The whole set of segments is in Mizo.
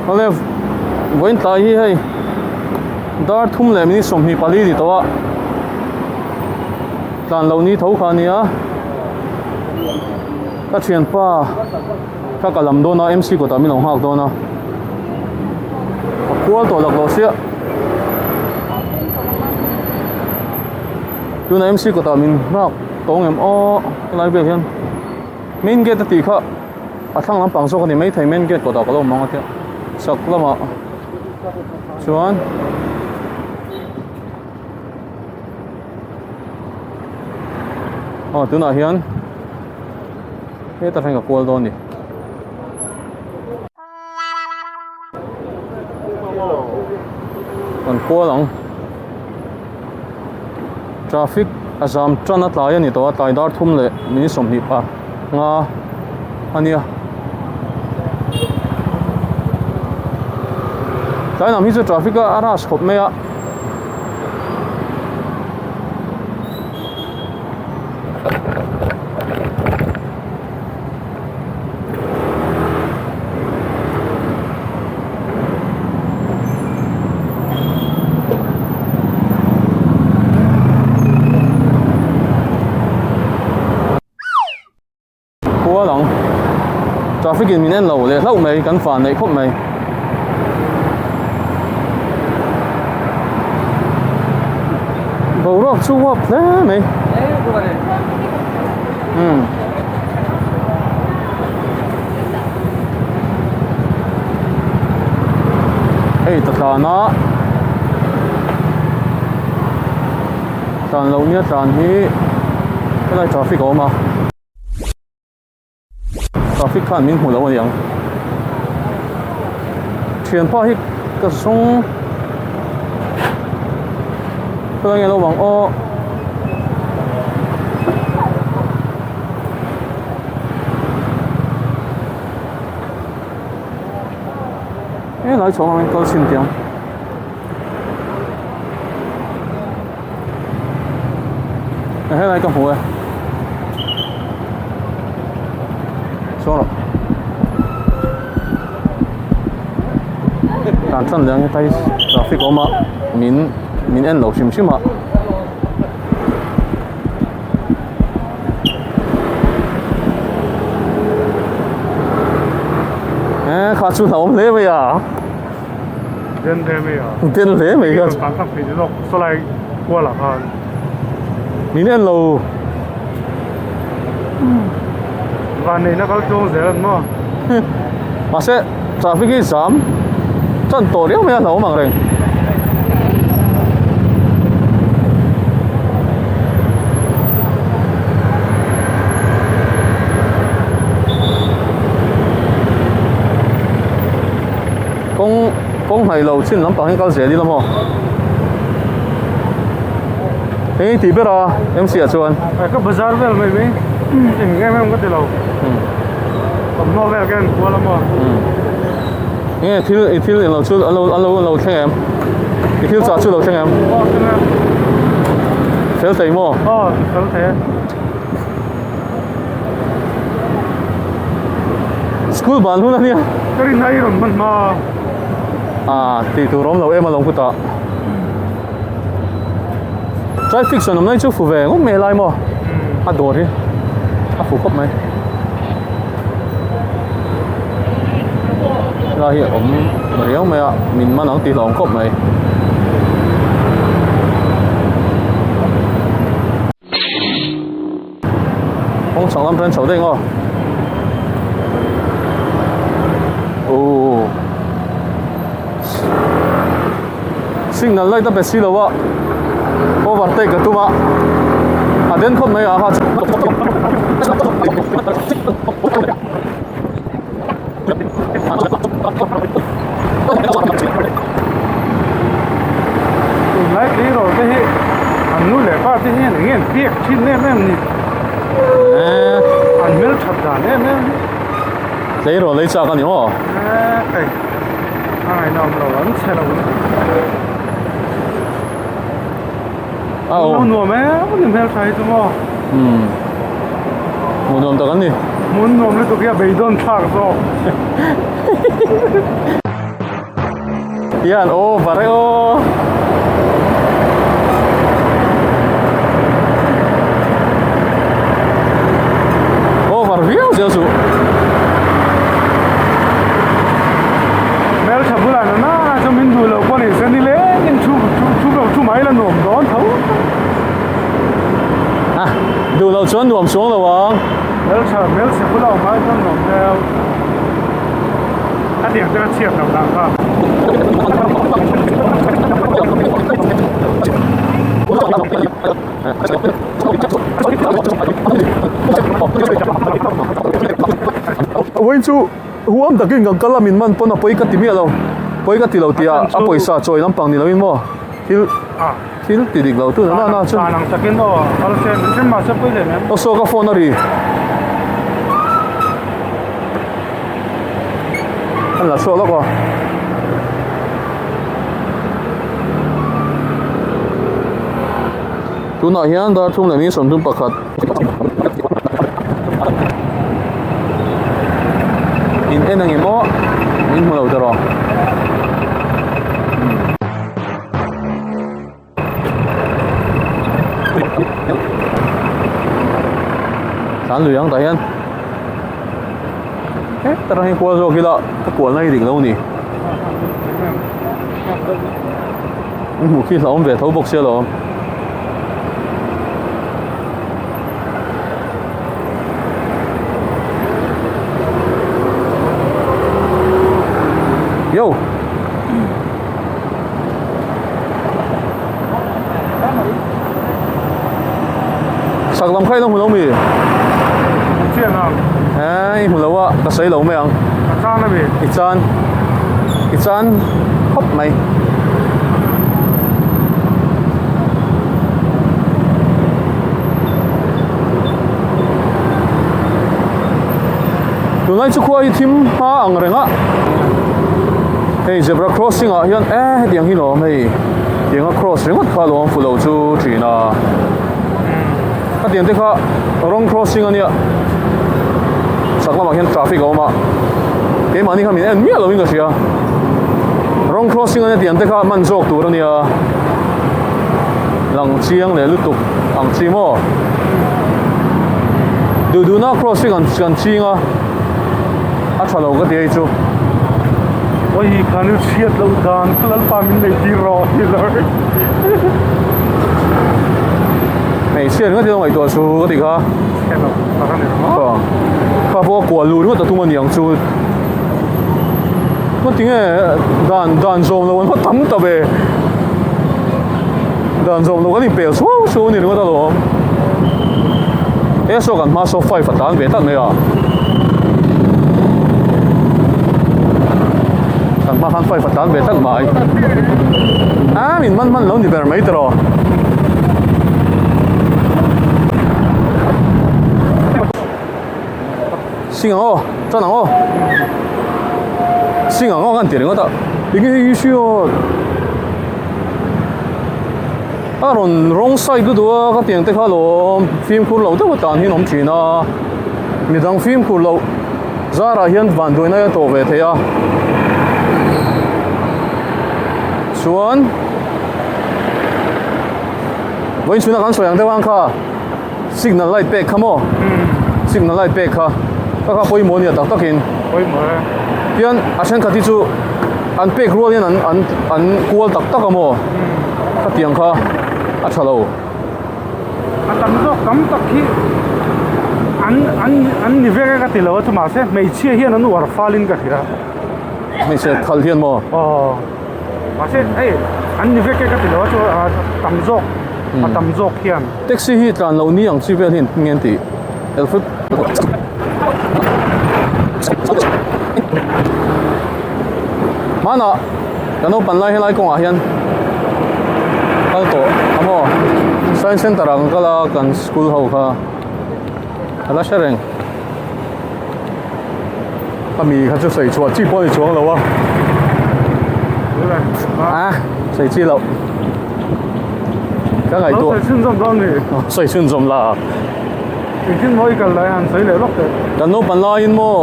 Awle vawiin tlai hi hei dar thum leh minute 24 ni tawh a tlan loh ni tho kha a nia ka thianpa kha ka lam dawn a MC kawtah min lo nghak dawn a a kual tawh laklawh sia tunah MC kawtah min nghak tawng em aw helai vel hian main gate a tih kha a thlang lampang zawk a ni maithei main gate kawtah ka lo awm ang a tia chak lamah chuan aw tunah hian heta thleng ka kual dawn a ni. Kan kual ang traffic a zam tan a tlai a ni tawh a tlai dar thum leh minute 25 a nia tlai lam hi chu traffic a rush khawp mai a. Khua lang traffic in min en lo leh hlauh mai kan fa neih khawp mai. Boruak chu uap hle mai. Umm. Hei ta tlan a tlan loh nia tlan hi helai traffic a awm a traffic khan min hmu lo a ni ang thianpa hi ka zawng khawlai nge lo awm ang aw. Helai chhawng ang kal chhin tiang. Helai ka hmu e. Chhawng rawh. Tan tan liang hetai traffic awm a min min en lo hrim hrim a. Ê kha chu hlauhawm hle mai a. Den hle mai a. Den hle mai kha. Kan tak phei zawk sawlai kualah khan. Min en lo. Van neihna kal tluang zel an maw. Mahse traffic hi zam tan tawh riau mai a hlauhawm ang reng. Kawng kawng hnaih lo chin lampang hi kal zel ila maw? Eng i tih ber a MC ah chuan? Ka bazar vel mai mai eng em em ka ti lo. Thawmhnaw vel ka en kual a maw? Nge thil i thil ilo chu alo alo alo thleng em? I thil chah chu alo thleng em? Aw thleng e. Fel thei maw? Aw fel thei e. School ban hun ania. Ka rin ai rawn hman hma. Ah tih tur awm lo em alawm khutah. Traffic sawn awm lai chu fu ve ngawt mai helai maw? A dawr hi a fu khawp mai. Helai hi a awm riau mai a min man ang tih hlauhawm khawp mai. Kawng chhak lam ṭan chho daih ngaw. Ooh. Signal light a pe si lo a. Overtake ka tum a. A den khawp mai a ha. Tunlai tleirawl te hi an nu leh pa te hian eng nge an pek thin em em ni an hmelthat dan em em hi tleirawl ei chak a ni maw hei a ngaihnawm lo an chhe lo a aw nuam em ani hmeltha hi chu maw hmuh nuam tak an ni hmuh nuam lutuk hi a beidawn thlak zawk. Hian over e aw. Over viau zel chu. Hmeltha bulah na na chu min duh loh pawh ni se nileng in thu thu thu mai la nuam dawn tho. A duh loh chuan nuam chuang lo ang. Hmeltha hmelchhe bulah awm ai chuan nuam deuh. A tiang te ka chhiat loh dan kha. Vawiin chu huam takin kan kal a min man pawn a pawi ka ti miah lo pawi ka ti lo tih ah a pawisa chawi lampang ni loin maw thil thil ti dik lo tu na na chu dan ang takin aw kal se min hrem mahse pawi leh em aw saw ka phone a ri an la chhuak lawk aw. Tunah hian dar thum leh ni 31 in en ang em aw in hmu lo ta rawh. Tlan lui ang tah hian heta tang hi kual zawk ila ka kualna hi dik lo a ni an hmuh khi hlauhawm ve tho bawk sia lawm. Yo. Sak lam kha i lo hmu lo mi? Chian ang. Eh, i hmu lo a, ka sawi lo mai ang. Ka chan a mi? I chan. I chan khawp mai. Tunlai chu khua hi thim hma ang reng a. Hei zebra crossing ah hian eh hetiang hi lawm hei tianga cross ringawt kha lawm fuh lo chu thin a hetiang te kha rawng crossing ania chak lamah hian traffic a awm a keimahni kha min en miah lovin ka hria rawng crossing ania tiang te kha man zawk tur ania lang chiang leh lutuk ang chi maw duh duhna crossing an ching a. A tha lo ka ti hei chu. Oi khan u chhiat loh dan ka lalpa min nei tir rawh ti lo. Hmeichhia ringawt hi ngaihtuah chu ka ti kha. Chhiat loh tak a ni ringawt. Kha pawh a kual lu ringawt a tum a niang chu. Ka ti nge dan dan zawm lo an va tam ta ve. Dan zawm lo kan inpel suau suau a ni ringawt alawm. He saw kan hma saw five a tlan ve tlat mai a. Kan hma khan five a tlan ve tlat mai. A min man man lo ni ber mai tawh. Sing ang aw, tan ang aw. Sing ang aw kan ti ringawt a. Enge hei hi hriat? A rawn rawng side lutuk a ka tiang te kha alawm fimkhur lo deuh atan hian awm thin a. Midang fimkhur loh zarah hian vanduaina a tawh ve thei a. Chuan vawiin chhunah kan sawi ang deuh ang kha. Signal light pek kha maw? Signal light pek kha ka kha pawimawh ania tak takin. Pawimawh e. Tian a thenkhat hi chu an pek rual hian an an an kual tak tak a maw? Khatiang kha a tha lo. A tam zawk tam tak hi an an an ni vek e ka ti lo a chu mahse hmeichhia hian an uar fal in ka hria. Hmeichhe khal hian maw? Aw. Mahse hei an ni vek e ka ti lo a chu a tam zawk a tam zawk hian. Taxi hi tlan loh ni ang chi vel hi nge an tih Alfred Hmanah kan naupan lai helai kawngah hian kal tawh a maw Science Center ah kan kal a kan school ho kha a la hre reng. A mi kha chu sawi chhuah chi pawh a ni chuang lo a a sawi chi loh ka ngaihtuah sawi chhunzawm dawn ni sawi chhunzawm la engtin maw i kal lai han sawi leh lawk teh kan naupang laiin maw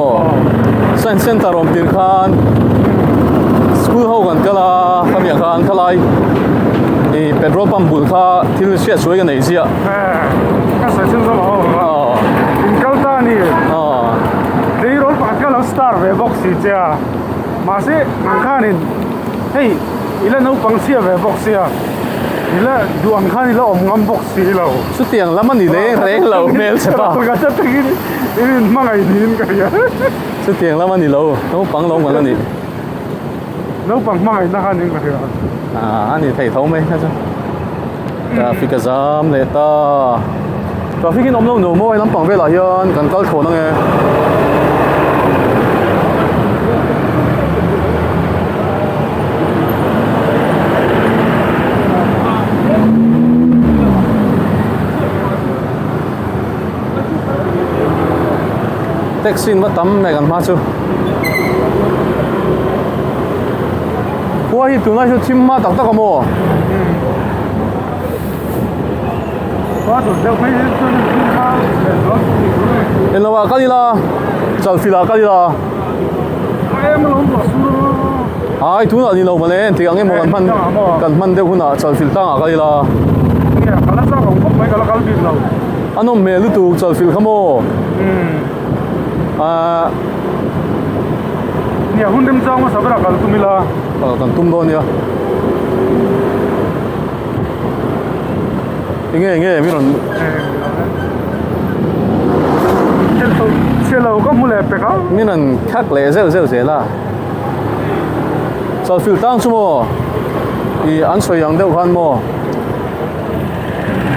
science center awm tir khan School ho kan kal a khamiah khan khalai ih petrol pump bul kha thil hriat suai ka nei ziah. Ka sawi chhun zawk ho in kal ta a ni. Tleirawl pakhat kha lo star ve bawk si che a mahse nang khanin hei i la naupang chhia ve bawk sia i la duh ang khan i la awm ngam bawk si lo. Chutiang lam a ni reng reng lo hmelchhe pa. Takin in inhmangaih niin ka hria. Chutiang lam a ni lo, naupang lo kan la ni. Naupang hmangaihna kha niin ka hria. Ah, a ni thei tho mai kha chu. Traffic a zam leh ta. Traffic in awm lo nuam maw lampang velah hian kan kal thlawn ange. Taxi in va tam mai kan hma chu khua hi tunlai chu thim hma tak tak a maw englo ah kal ila chalfilh ah kal ila ai tunah ni lo mawle engtik ang emaw kan hman kan hman deuh hunah chalfilh tangah kal ila. A nawm hmel lutuk chalfilh kha maw ahh Nia hun remchang hmasa berah kal tum ila. Kal kan tum dawn nia. Enge enge mi rawn Chhe lo ka hmu leh pek a. Mi rawn khak leh zeuh zeuh zel a. Chalfilh tang chu maw ih an sawi ang deuh khan maw.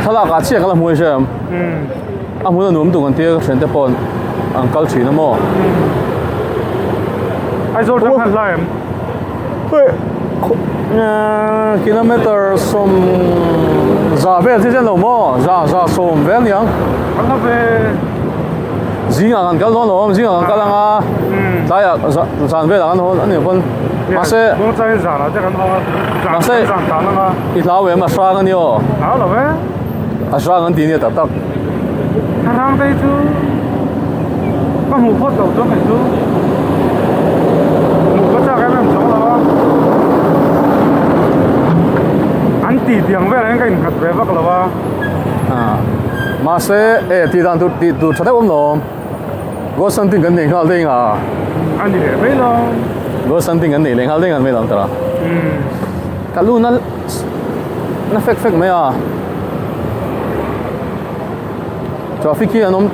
Thlalak ah chiah ka la hmu a hria em? A hmun a nuam tuk an tia ka thiante pawh an kal thin a maw? Aizawl tang khan hlai em? Kilometer sawm za vel chi chen lo maw? Za za sawm vel niang. An la ve. Zingah kan kal dawn lo awm, zingah kan kal anga tlaiah zan velah kan haw a nih pawn mahse Muangchangin zanah te kan haw a, zan zan tan anga. I hlau em a hrang a ni aw. Hlau lo e. A hrang an ti nia tak tak. A hrang te hi chu ka hmuh phawt lo chuan kei chu hmuh ka chak em em chuang lo a. An ti tiang velah hian ka innghat ve vak lo a. Mahse e tih dan tur tih tur tha deuh awm lo ghost hunting kan nei nghal daih a. A ni leh mai lo. Ghost hunting kan nei leh nghal daih ang mai lo ang tara. Ka lu na na fek fek mai a. Traffic hi an awm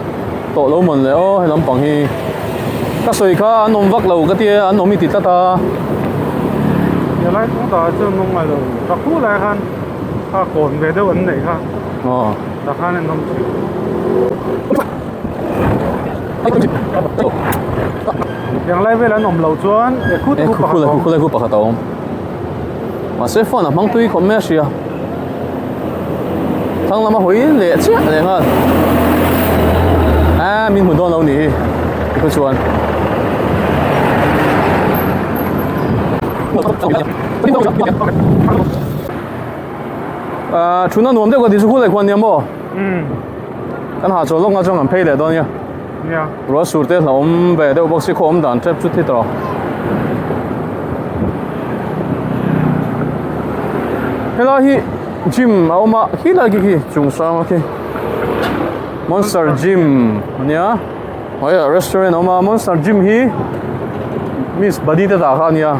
tawh lo mawn le aw he lampang hi. Ka sawi kha an awm vak lo ka tia an awm i ti tlat a. Helai kawng tah chuan an awm ngai lo. Ka khu lai khan. Kha kawn ve deuh an neih kha. Aw. Tah khan an awm thin. Tiang lai vel an awm loh chuan e khu te khu pakhat a awm. E khu pakhat a awm. Mahse phone a hmang tui khawp mai a hria. Thlang lama hawi leh chiah leh nghal. A min hmu dawn lo nih hi tikhu chuan. Ahh thuna nuam deuh ka ti chu khulai khuan nia maw kan ha chawl lawk nga chuan kan phei leh dawn nia ruah sur te hlauhawm ve deuh bawk si khaw awm dan tep chu thi tawh helai hi gym a awm a khilai khi khi chung sang a khi monster gym ania hei restaurant a awm a monster gym hi miss bunny te dah kha ania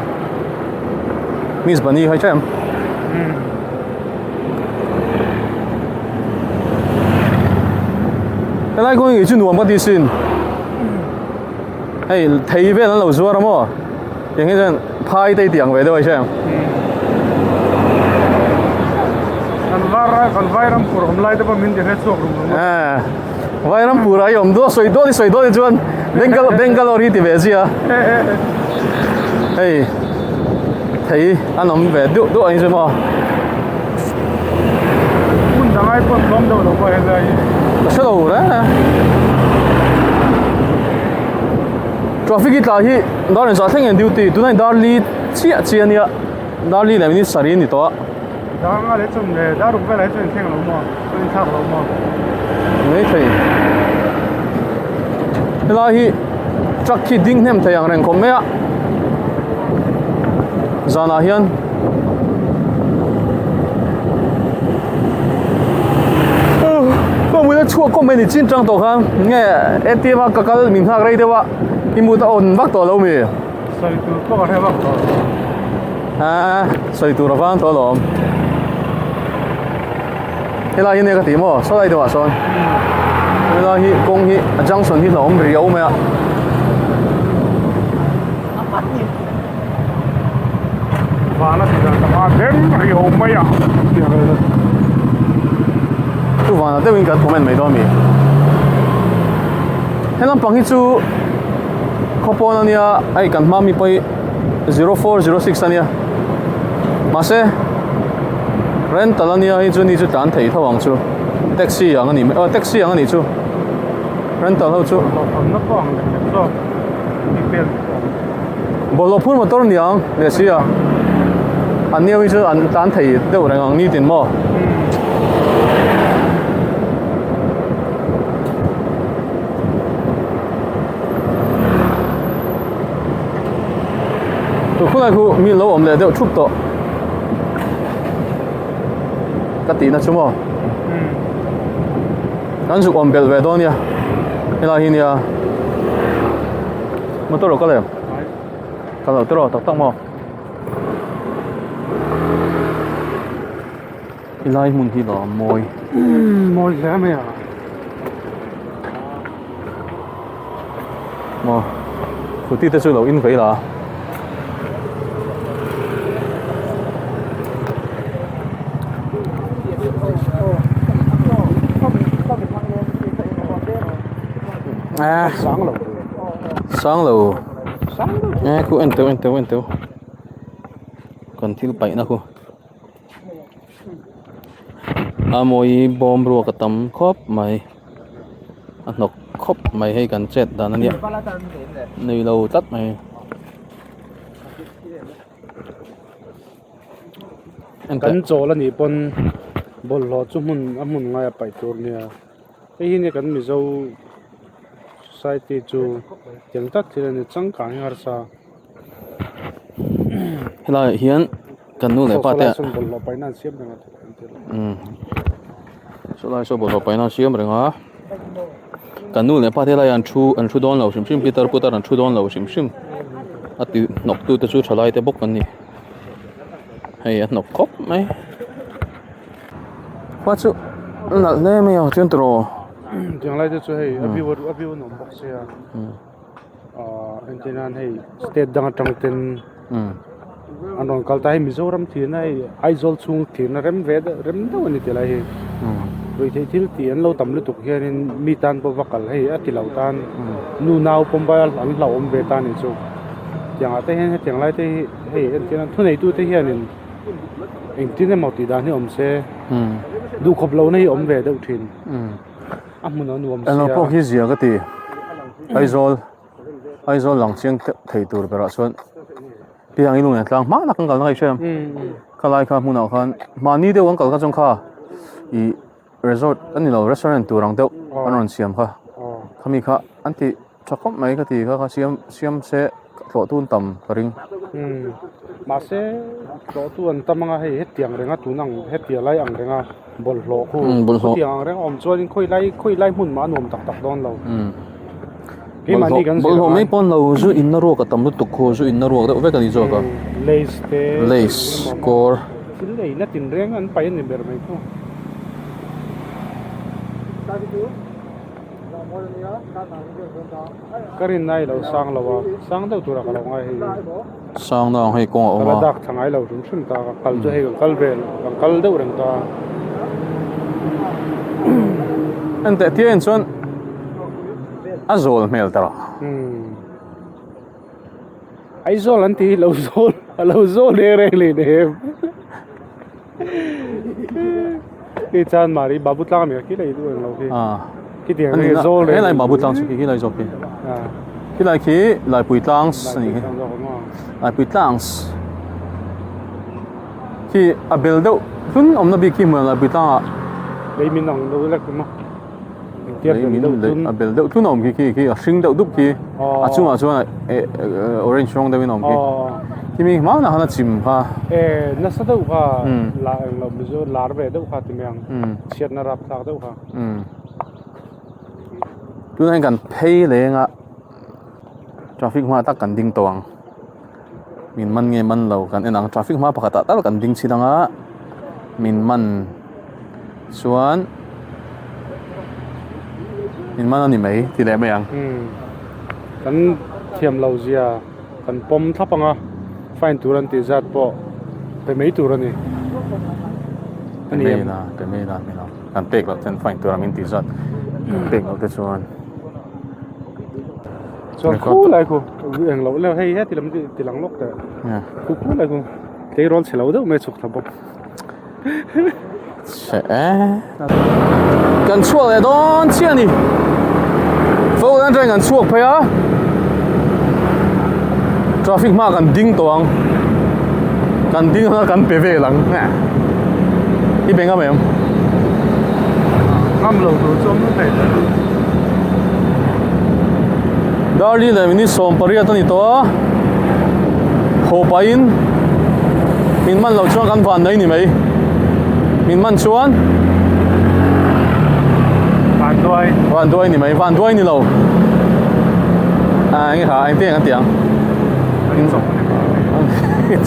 miss bunny hai thlem helai kawng hi chu nuam ka ti sin hei thei vel an lo zuar a maw tiang hi chuan phai te tih ang ve deuh a hria kan var kan vairam pur awm lai te pawh min ti hre chhuak rum rum a Vairam pura i awm dawn sawi dawn i sawi dawn hi chuan Bengal Bangalore hi ti ve zia hei thei an awm ve duh duh ang chu maw hmun dang ai pawh tlawm deuh lo pawh helai hi ka hre lo reng a traffic hi tla hi dar in zah thleng in duty tunah in dar li chiah chiah ania dar li leh minute sarih a ni tawh a Dar nga leh chuan nge dar ruk velah hi chuan inthleng lo maw chuan inthlak lo maw. Mai thei helai hi truck hi ding hnem thei ang reng khawp mai a. Zanah hian ka mut a chhuak khawp mai ni chin tang tawh khan nge ATM a ka kal min nghak rei deuh a i mut a awn vak tawh lo mi. Sawi tur pawh ka hre vak tawh lo. Aa sawi tur a vang tawh alawm. Helai hi nia ka ti maw sawlai deuhah sawn helai hi kawng hi a junction hi hlauhawm riau mai a. Vana tih dan tam a dem riau mai a tih ang vel. Chu vana deuhin kan comment mai dawn a mi. He lampang hi chu khawpawn a nia hei kan hma mi pawh hi 0406 a nia mahse rental a nia hei chu ni chu tlan thei tho ang chu taxi ang a ni mai aw taxi ang a nih chu rental ho chu. Bawlhhlawh phur motor niang leh si a an neu hi chu an tlan thei deuh reng ang nitin maw. Tu khulai khu mi lo awm leh deuh thup tawh ka tihna chu maw. Kan zuk awm belh ve dawn nia helai hi nia motor a kal em kal loh tiraw tak tak maw helai hmun hi lo mawi mawi hle mai a maw scooty te chu lo in vei la a. Sang lo sang lo e khu en teuh en teuh en teuh kan thil paih na khu a mawi bawm ruak a tam khawp mai a hnawk khawp mai hei kan chet dan a nia nei lo tlat mai. Kan chawl a nih pawn bawlhhlawh chu hmun a hmun ngaia paih tur nia hei hi nia kan mizo society chu tiang tak thil a ni changkang hi harsa. Helaiah hian kan nu leh pa te bawlhhlawh paihna an siam reng a sawlai saw bawlhhlawh paihna an siam reng a kan nu leh pa te helaiah an thu an thu dawn lo hrim hrim pitar putar an thu dawn lo hrim hrim a ti hnawk tu te chu thalai te bawk an ni hei a hnawk khawp mai khua chu nalh hle mai a chuan tiraw tiang lai te chu hei a view a view a nuam bawk sia ahh entir nan hei state dang atang ten an rawn kal ta hei Mizoram thirna hei Aizawl chhung thirna rem ve deuh rem deuh a ni ti lai hi ruihtheih thil tih an lo tam lutuk hianin mi tan pawh va kal hei a ti lo tan nu nau pawm vai an hlauhawm ve ta nih chu tiangah te hian hetiang lai te hi hei entir nan thuneitu te hianin engtin emaw tih dan hi awm se duhkhawp lohna hi awm ve deuh thin. A hmun a nuam sia. Englo pawh khi zia ka ti. Aizawl Aizawl lang chiang thei tur berah chuan piang i lung tlang hma tak an kalna ka i hria em? Khalai kha hmunah khan mahni deuh an kal kha chuan kha ih resort a ni lo restaurant tur ang deuh an rawn siam kha. Khami kha an ti tha khawp mai ka ti kha kha siam siam se tlawh tun tam ka ring. Mahse tlawh tu an tam anga hei hetiang renga tun ang hetiang lai ang renga bawlhhlawh khu khutiang ang reng a awm chuanin khawi lai khawi lai hmun mah a nuam tak tak dawn lo. Keimahni kan zir bawlhhlawh mai pawn lo zu inna ruak a tam lutuk khu zu inna ruak deuh vek a ni zawk a. Lays te Lays kawr thil eina tinreng an paih a ni ber mai khu. Ka rin nai lo sang lo a, sang deuh turah ka lo ngai hei. Sang deuh ang hei kawng a awm a. Ka la dak thla ngai lo hrim hrim ta, ka kal chu hei ka kal vel, ka kal deuh reng ta. Enteh tia en chuan a zawl hmel ta rawh. Aizawl an ti lo zawl, a lo zawl reng reng leh nem. Khi chan mari babu tlang mi khi lei du ang lo khi. Khi tiang Ani nge zawl he lai babu tlang chu khi khi lai zawk khi. Khi lai khi laipui tlang ani khi. Laipui tlang khi a bel deuh hlun awmna bik khi hmuh laipui tlang ah. Lei min ang lo lek ma. Lei min lei a bel deuh hlun a awm khi khi khi a hring deuh dup khi. A chungah chuan orange rawng deuhin a awm khi. Kimi hmanah khan a chim kha. E nasa deuh kha la eng lo mizo lar ve deuh kha ti mai ang chhiatna rapthlak deuh kha. Tunah hian kan phei leng a traffic hmaah tak kan ding tawh ang min man nge man lo kan en ang traffic hma pakhat ah tal kan ding chhin ang a min man chuan min man a ni mai ti leh mai ang. Kan thiam lo zia. Kan pawm thlap ang a, fine tur an tih zat pawh pe mai tur a ni. Pe mai la, pe mai la ni lo. Kan pek loh chuan fine tur a min tih zat pek loh te chuan. Chuan khu lai khu eng loh leh hei heti lam ti lang lawk teh. Khu khu lai khu tleirawl chhe lo deuh mai chhuk thla bawk. Chhe e. Kan chhuak leh dawn chiah a ni. Fo atangin kan chhuak phei a. Traffic hma kan ding tawh ang. Kan ding anga kan pe vel ang. I be ngam em? Ngam lo tur chu awm thei. Darli leh minute 18 a ni tawh a. Haw pahin min man loh chuan kan van mai ni mai. Min man chuan Van duai. Van duai ni mai. Van duai ni lo. À eng kha eng tiang an ti ang.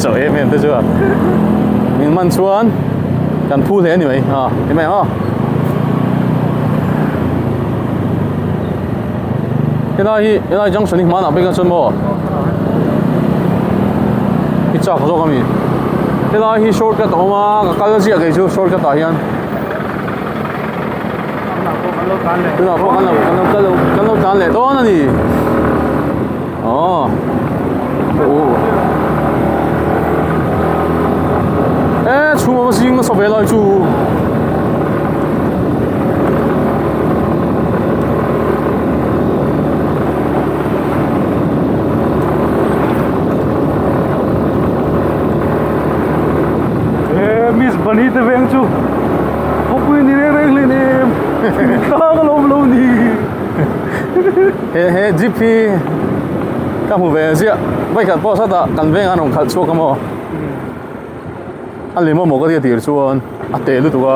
Chawh em em te chu a. Min man chuan kan phu hle ni mai. À ti mai ang aw. Helai hi helai junction hi hmanah pek a chuan maw i chak zawk a mi helai hi shortcut a awm a ka kal ziah kei chu shortcut ah hian tunah pawh kan lo kan lo kal lo kan lo tlan leh dawn a ni aw e chhung a va zing nasa ve lai chu. E miss bunny te veng chu khawpui ni reng reng hlei nem tlang a lawm lo ni he he jeep hi ka hmu ve ziah vawikhat pawh sawtah kan veng an rawn khalh chhuak a maw a lem amaw ka tia tir chuan a teh lutuk a.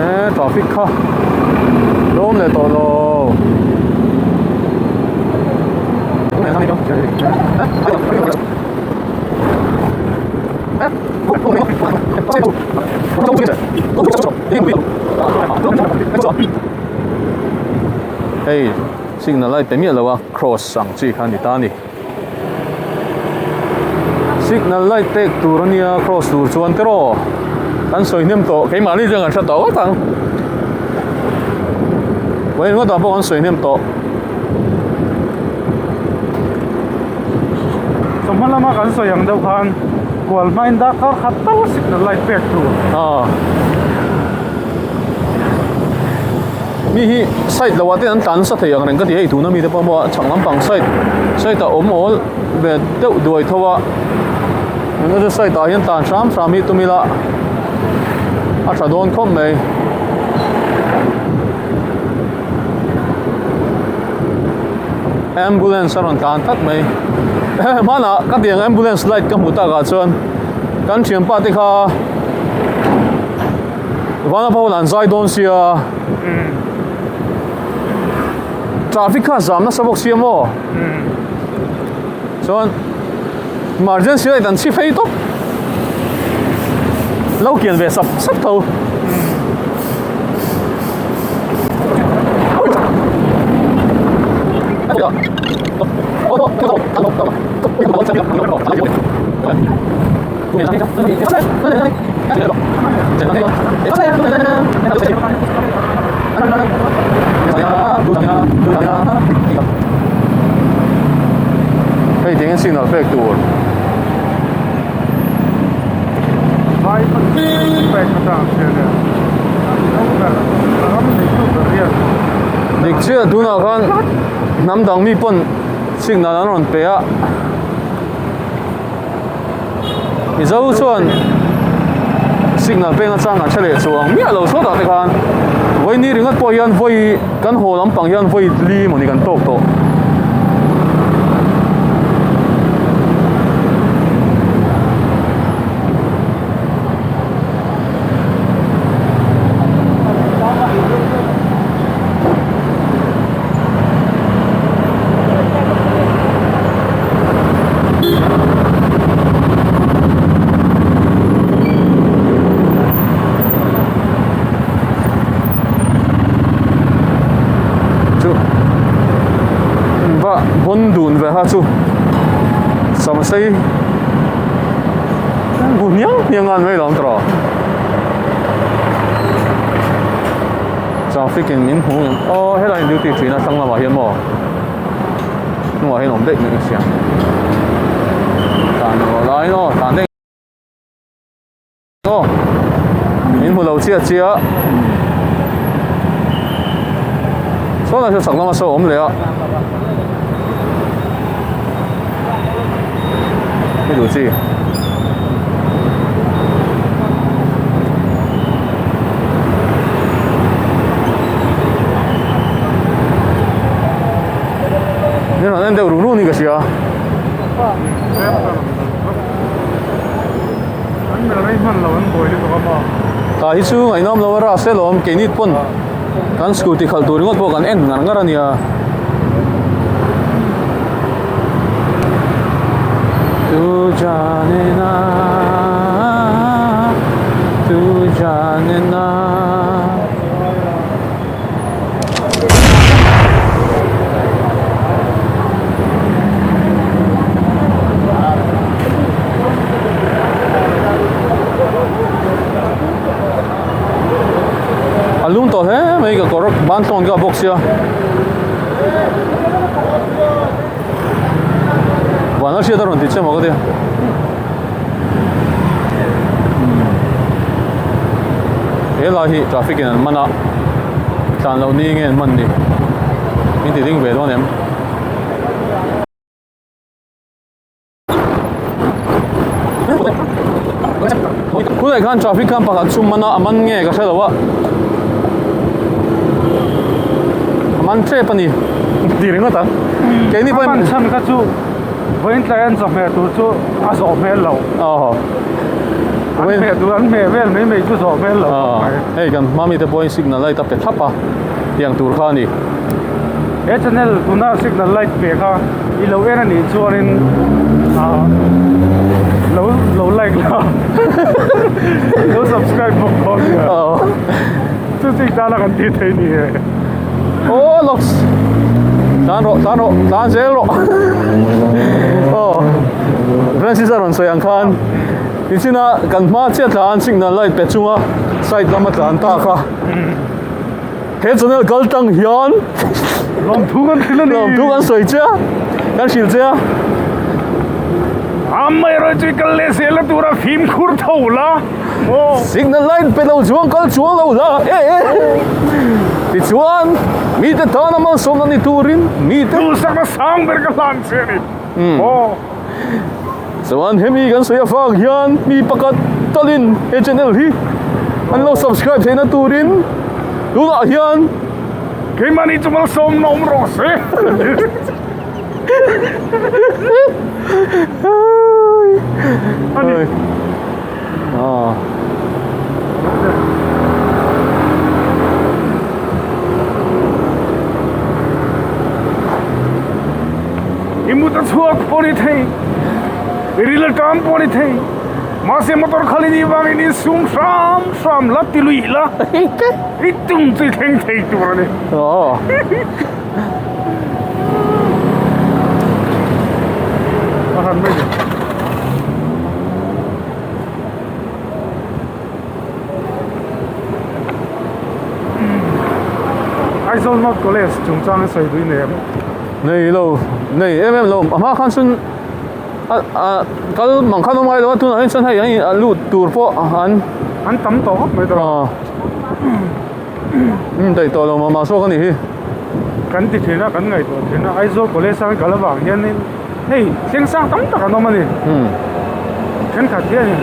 E traffic kha lawm leh tawh lo. Hei signal a pe miah lo a cross ang chi kha a ni ta a ni signal light pek tur a nia cross tur chuan te rawh kan sawi hnem tawh keimahni chuan kan hre tawh ngawt ang vawiin ngawtah pawh kan sawi hnem tawh. Chawhma lama kan sawi ang deuh khan kual hmain darkar khat tal signal light pek tur. Aw. Mi hi side lo ah te an tlan nasa thei ang reng ka ti hei tuna mi te pawh maw chhak lampang side side ah awm awl ve deuh duai tho a engemaw chu side ah hian tlan hram hram hi tum ila a tha dawn khawp mai. Ambulance a rawn tlan tlat mai hmanah ka tiang ambulance light ka hmuh takah chuan kan thianpa te kha Vanapa an zai dawn sia traffic kha zam nasa bawk sia maw chuan emergency light an chhi phei tawp lo kian ve sap sap tho. Hei tiangin signal pek tur. Vai pek atang hriat e. Ram neitu ber hian. Dik chiah tunah khan hnam dang mi pawn signal an rawn pe a. Mizo chuan signal peng atang kan hre leh chuang miah lo sawtah te khan vawi ni ringawt pawh hian vawi kan haw lampang hian vawi li mawni kan tawk tawh. Chu va bawn dun ve kha chu sam sei bu hniang hniang an mai lawm tawh. Traffic in min hmu ngem aw helai in duty thin a thlang lamah hian maw hnungah hian awm daih mai ka hria tlan rawh laiin aw tlan daih aw min hmu lo chiah chiah saw lai saw chak lama saw awm leh a hei duh chi. Nên là em đều rủ rủ ni ka sia. Ta hi chu ngaihnawm lo a ra se lawm keini pawn kan scooty khalh tur ringawt pawh kan en ngar ngar a nia. Tu jane na tu jane na. A lum tawh hle mai ka kawr ban tlawn ka bawk sia van a hriat a rawn ti che maw ka ti he lai hi traffic in an man a tlan loh ni nge an man ni min ti ding ve dawn em. Tunah khan traffic khan pakhat chu man a a man nge ka hre lo a a man tep a ni ti ringawt ang keini pawhin a man chhan kha chu vawiin tlai an chawhmeh tur chu a zawh hmel lo aw an hmeh tur an hmeh vel mai mai chu zawh hmel lo hei kan hma mite pawhin signal light a pe thlap a tiang tur kha a ni he channel tuna signal light pe kha I lo en a nih chuanin ah lo lo like la lo subscribe bawk dawn nia chu chu i tana kan tih theih ni e. Aw lawks tlan rawh tlan rawh tlan zel rawh aw Francis a rawn sawi ang khan tichina kan hma chiah tlan signal light pe chunga side lama tlan ta kha. He channel kal tang hian lawmthu kan hrilh a ni. Lawmthu kan sawi che a, kan hrilh che a. Amaherawhchu i kal leh zel na tura fimkhur tho la aw. Signal light pe lo chuan kal chuang lo la e e. Tichuan mite tana malsawmna ni turin mite. Duhsakna sang ber ka hlan che a ni aw. Chuan hemi kan sawi avang hian mi pakhat talin he channel hi an lo subscribe theihna turin tunah hian Keimahni chu malsawmna awm rawh se. Ani. Ah. I mut a chhuak pawh ni thei, i ril a ṭam pawh ni thei, mahse motor khal i nih vangin i sum hram hram la ti luih la, i tum chu i thleng thei tur a ni. A han mai ni. Aizawl North College chungchang i sawi duih nei em? Nei lo, nei em em lo. A hma khan chuan a a kal mang khan awm ngai lo a, tunah hian chuan hei an a lut tur pawh an An tam tawh khawp mai tawh. Aw. Umm daih tawh lo mah mah zawk a nih hi. Kan ti thin a, kan ngaihtuah thin a, Aizawl College a kan kal avang hianin hei thleng sang tam tak an awm a ni. Umm. Thenkhat hianin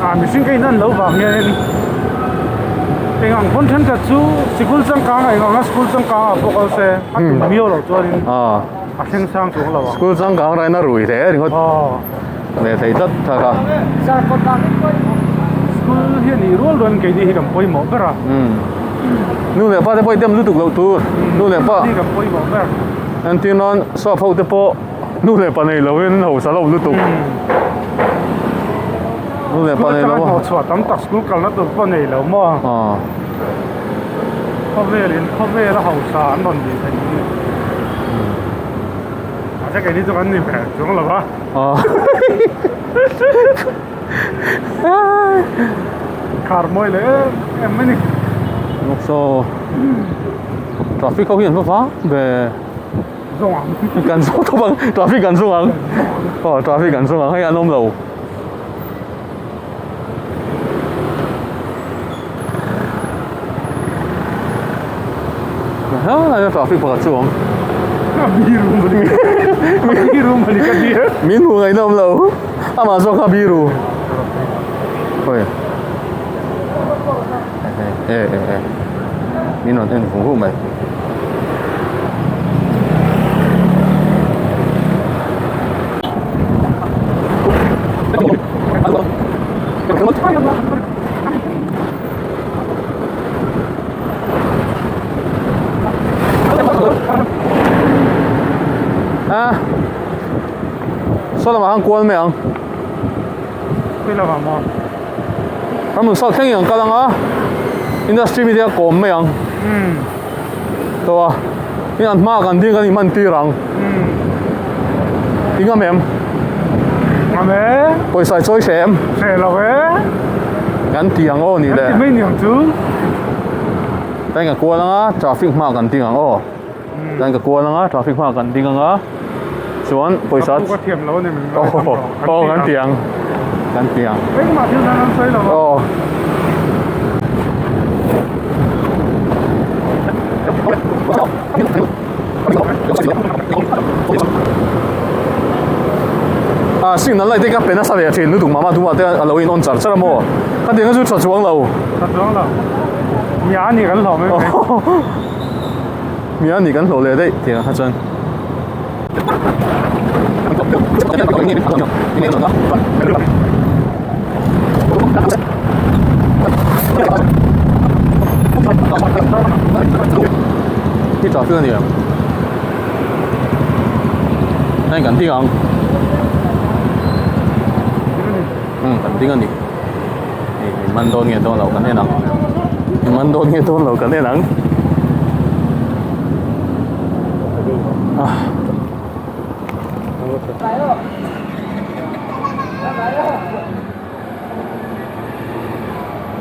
ah mihring ka inan loh vang hianin eng ang pawn thenkhat chu sikul changkang eng anga sikul changkang ah pawh kal se a tum miau loh chuanin a thleng sang chuang lo ang. School changkang raina rui hle ringawt leh thei tlat thak a. School hi a nih rual rualin keini hi kan pawimawh ber a. Nu leh pa te pawh i dem lutuk loh tur nu leh pa hi kan pawimawh ber. Entir nan sap ho te pawh Nu leh pa nei lovin hausa lo lutuk. Nu leh pa nei lo. School chhuah tam tak school kalna tur pawh nei lo maw? Aw. Khawvel in khawvel a hausa an rawn ni thei hi. Mahse keini chu kan ni ve chuang lo a. Aw. Khar mawi leh em em mai ni. So traffic ho hi an va vang ve. Zawng ang. Kan zawng tawp ang. Traffic kan zawng ang. Aw traffic kan zawng ang. Hei an awm lo. Ha lai traffic pakhat chu awm. Biru mani. Biru mani ka ti. Min hmu ngaihna awm lo. Amah zawk kha biru. Oi. E e e. Min rawn en vung vung mai. A saw lamah khan kual mai ang. Khawi lamah maw? Ramnun salt thleng in an kal ang a industry mi te a kawm mai ang to a tin an hma kan ding kan inhman tir ang i ngam em ngam e pawisa i chawi hreh em hreh lo e kan ti ang aw ni le kan ti mai niang chu tain ka kual ang a traffic hma kan ding ang aw tain ka kual ang a traffic hma kan ding ang a chuan pawisa ka thiam lo ani min aw kan ti ang kan ti ang engmah thil dang an sawi lo aw a signal light te ka pe nasa ve thin lutuk mama duhah te a lo in on char char a maw ka tiang chu tha chuang lo tha chuang lo mia ani kan hlawh mai mai mia ani kan hlawh leh daih tiang kha chuan Hi traffic a ni ang heng kan ding ang umm kan ding a ni hei min man dawn nge dawn lo kan en ang min man dawn nge dawn lo kan en ang.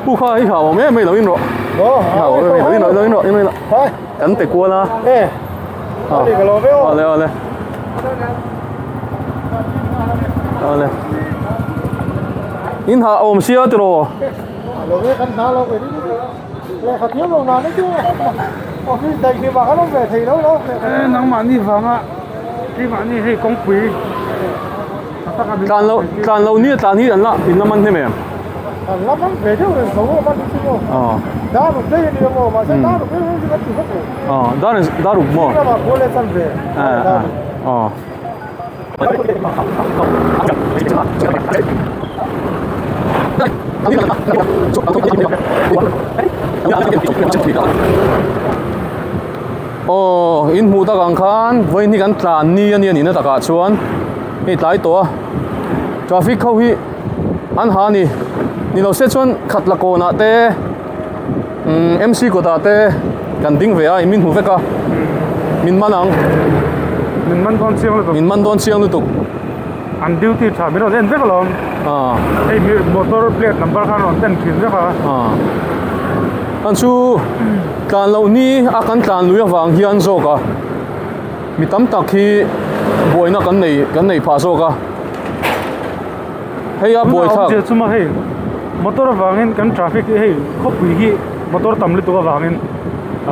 Pu kha i hau awm em mai lo in rawh. Hau awm em mai lo in rawh lo in rawh in rawh. Kan pe kual a. Awle awle. Awle. In ha awm sia tiraw. Lehkha thiam lo nan chu office daih hlim ah khan awm ve thei lo lo e nangmahni vanga keimahni hei kawngpui tha tak a tlan lo tlan lo ni a tlan hi an la in la man hnem em an la man ve deuh reng tho a man chu maw dar ruk daih a ni maw mahse dar ruk reng chu kan ti vek lo dar dar ruk maw lamah khawl leh chan ve dar ruk Aw in hmuh tak ang khan vawiin hi kan tlan ni a nia nihna takah chuan hei tlai tawh a traffic ho hi an ha a ni ni lo se chuan khat la kawnah te umm M C kawtah te kan ding ve a min hmu vek a min man ang min man dawn chiang lutuk min man dawn chiang lutuk an duty tha min rawn en vek alawm hei mi motor plate number khan rawn en thin vek a an chu tlan loh ni a kan tlan lui avang hian zawk a mi tam tak hi buaina kan nei kan nei phah zawk a hei a buai thlak chuma hei motor avangin kan traffic hi hei khawpui hi motor tam lutuk avangin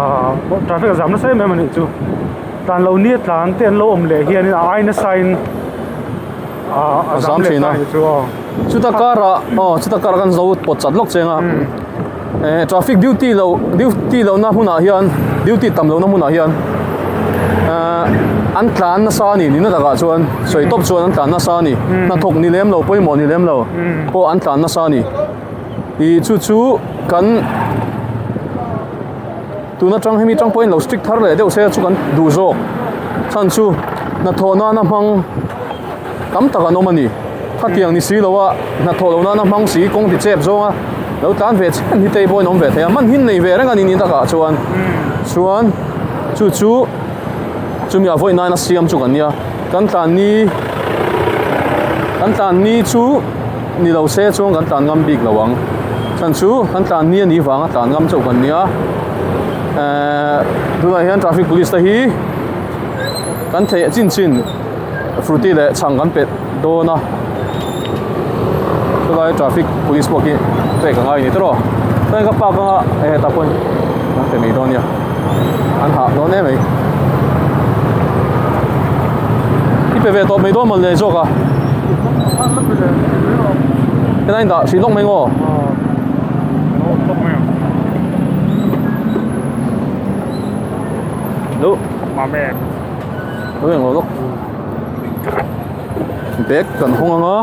ah traffic a zam nasa em em a nih chu tlan loh ni a tlan te an lo awm leh hianin a ai nasa in A zam thin a. Chuta karah aw chuta karah kan zo pawt chat lawk cheng a. Eh traffic duty lo duty lohna hmunah hian duty tam lohna hmunah hian eh an tlan nasa a ni nihna takah chuan sawi tawp chuan an tlan nasa a ni. Hnathawk ni lem lo pawimawh ni lem lo pawh an tlan nasa a ni. Ih chu chu kan tun atang hemi tang pawhin lo strict thar leh deuh se chu kan duh zawk chhan chu hnathawh nana hmang tam tak an awm a ni khatiang ni si lo a hnathawh loh nana hmang si kawng ti chep zawnga lo tlan ve chian hi te pawhin awm ve thei a man hin nei ve reng a ni ni takah chuan chuan chu chu chumi a vawi nana siam chu kan nia kan tlan ni kan tlan ni chu ni lo se chuan kan tlan ngam bik lo ang chhan chu kan tlan ni a nih vanga tlan ngam chauh kan nia ehh tunah hian traffic police te hi kan theih chin chin Frooti leh chhang kan pet dawn a chulai traffic police pawh khi pek a ngai a ni tawh chuan ka park anga hei hetah pawh an pe mai dawn nia an hah dawn em mai i pe ve tawh mai dawn mawn le zawk a helai in dah hrih lawk mai ngaw Lu Lo eng lo lawk bag kan hawng ang a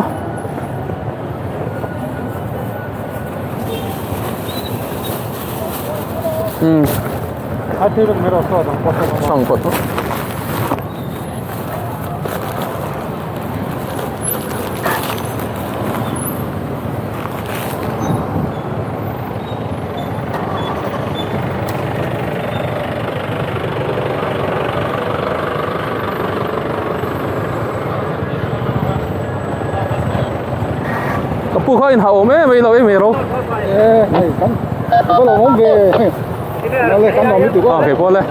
umm chhang pawt Ka pu kha in hah awm em ei lo em ei ro. Eh, hei kan ka lo awm ve. Le kan awm tu ko. Ah, ke pawh le.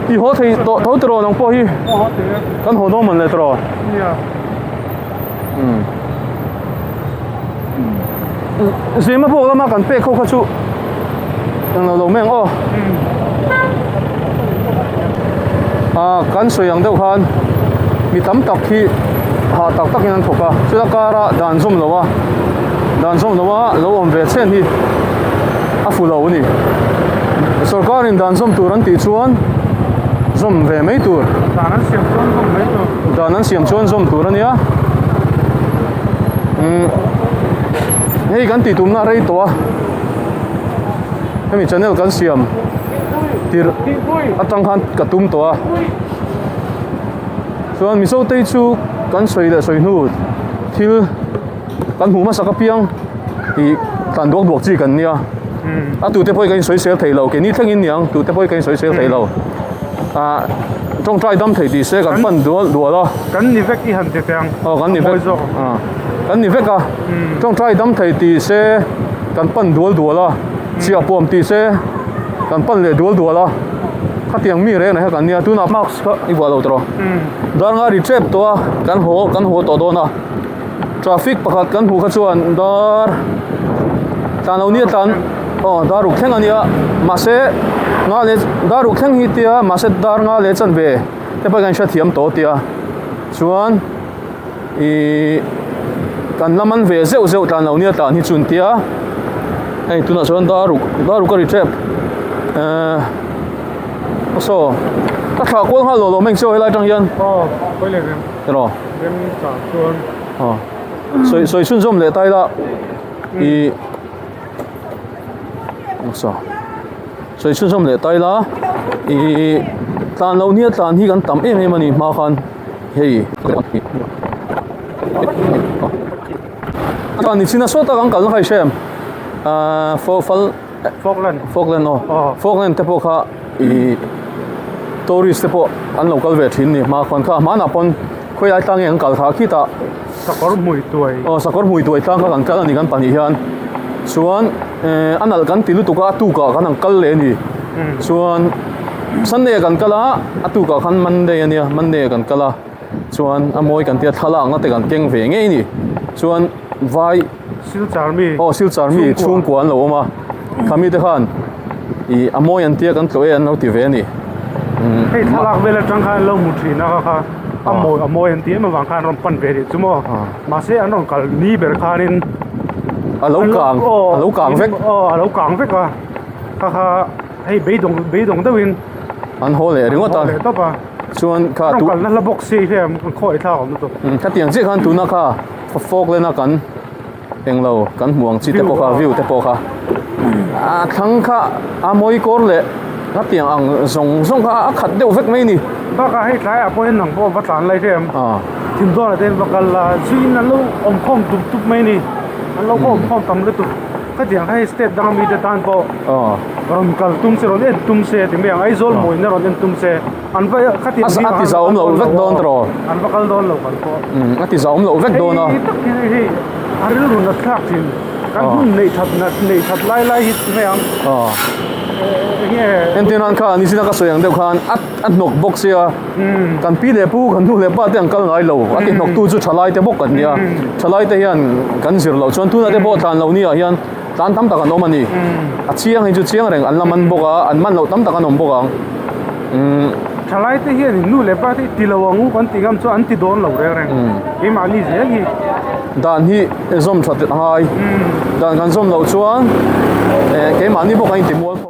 I haw thei tawh tho tiraw nang pawh hi kan haw dawn man leh tiraw zima pawh lama kan pek ho kha chu englo lo mai ang aw ah kan sawi ang deuh khan mi tam tak hi hah tak takin an thawk a chuta kara dan zawm lo a dan zawm lo a lo awm ve chhen hi a fu lo a ni sorkarin dan zawm tur an tih chuan zawm ve mai tur dan an siam chuan zawm mai tur dan an siam chuan zawm tur a nia umm hei kan tih tumna a rei tawh a hemi channel kan siam tirh atang khan ka tum tawh a chuan mizo te hi chu kan sawi leh sawi hnu thil kan hmuh hmasak apiang ih tlan duak duak chi kan nia a tute pawh hi kan insawisel thei lo keini thlengin niang tute pawh hi kan insawisel thei lo ah tawngtai dam thei tih se kan pan dual dual a kan ni vek i han ti teh ang aw kan ni vek ah kan ni vek a tawngtai dam thei tih se kan pan dual dual a chhiah puam tih se kan pan leh dual dual a khatiang mi reng ah hian kan nia tunah mask kha i vuah lo tawh dar nga ri tep tawh a kan haw kan haw tawh dawn a traffic pakhat kan hmuh kha chuan dar tlan lo nia tlan aw dar ruk thleng a nia mahse nga leh dar ruk thleng hi tia mahse dar nga leh chanve te pawh hian hrethiam tawh tia chuan Ihh kan la man ve zeuh zeuh tlan lo nia tlan hi chun tia hei tunah chuan dar ruk dar ruk a ri tep ehh saw ka thlah kual nghal lo lo mai ang chu helai atang hian aw pawi leh rem emaw rem chah chuan aw sawi sawi chhunzawm leh ta ila ihh saw sawi chhunzawm leh ta ila ihh tlan loh nia tlan hi kan tam em em a ni hma khan. Hei chuan nichina saw tak an kalna kha i hre em ahh fo fal Falkland Falkland aw Falkland te pawh kha ih tourist te pawh an lo kal ve thin ni hma khawn kha hmanah pawn khawi ai tlang nge an kal kha khitah Sakawr hmui tuai aw sakawr hmui tuai tlang kha kan kal a ni kan pahnih hian chuan eh a nalh kan ti lutuk a a tukah kan han kal leh a ni chuan Sunday ah kan kal a a tukah khan Monday a nia Monday ah kan kal a. Chuan a mawi kan tia thlalakna te kan keng ve ngei a ni. Chuan vai Silchar mi aw Silchar mi chhungkua an lo awm a. Khami te khan ih a mawi an tia kan tlawh e an lo ti ve a ni. Hei thlalak vel atang khan an lo hmu thin a kha kha a mawi a mawi an ti em avang khan an rawn pan ve rih chu maw. Mahse an rawn kal ni ber khanin a lo kang a lo kang vek aw a lo kang vek a kha kha hei beidawng beidawng deuhin an haw leh ringawt a leh tawp a chuan kha tu kalna hla bawk si hi an khawi thlak awm lutuk khatiang chiah khan tuna kha fawk lena kan englo kan hmuh ang chi te pawh kha view te pawh kha a thlang kha a mawi kawr leh khatiang ang zawng zawng kha a khat deuh vek mai a ni. Bakah hei tlaiah pawh hian nang pawh va tlan lai hle em thim dawnah te hian va kal la zuiin an lo awm khawm tup tup mai a ni an lo awm khawm tam lutuk khatiang kha hei step danga mite tan pawh rawn kal tum se rawn en tum se ti mai ang Aizawl mawina rawn en tum se an va khatiang a ti zau awm loh vek dawn tawh an va kal dawn lo kan pawh a ti zau awm loh vek dawn a hei tak hi hei a rilru nat thlak thin kan hun neih that nat neih that lai lai hi ti mai ang entir nan kha nichina ka sawi ang deuh khan a a hnawk bawk sia kan pi leh pu kan nu leh pa te an kal ngai lo a ti hnawk tu chu thalai te bawk an nia thalai te hian kan zir loh chuan tunah te pawh tlan loh ni ah hian tlan tam tak an awm a ni a chiang hi chu chiang reng an la man bawk a an man loh tam tak an awm bawk ang umm thalai te hian in nu leh pa te ti lo ang u kan ti ngam chu an ti dawn lo reng reng keimahni zel hi dan hi zawm that a ngai dan kan zawm loh chuan eh keimahni bawk an inti mual pho.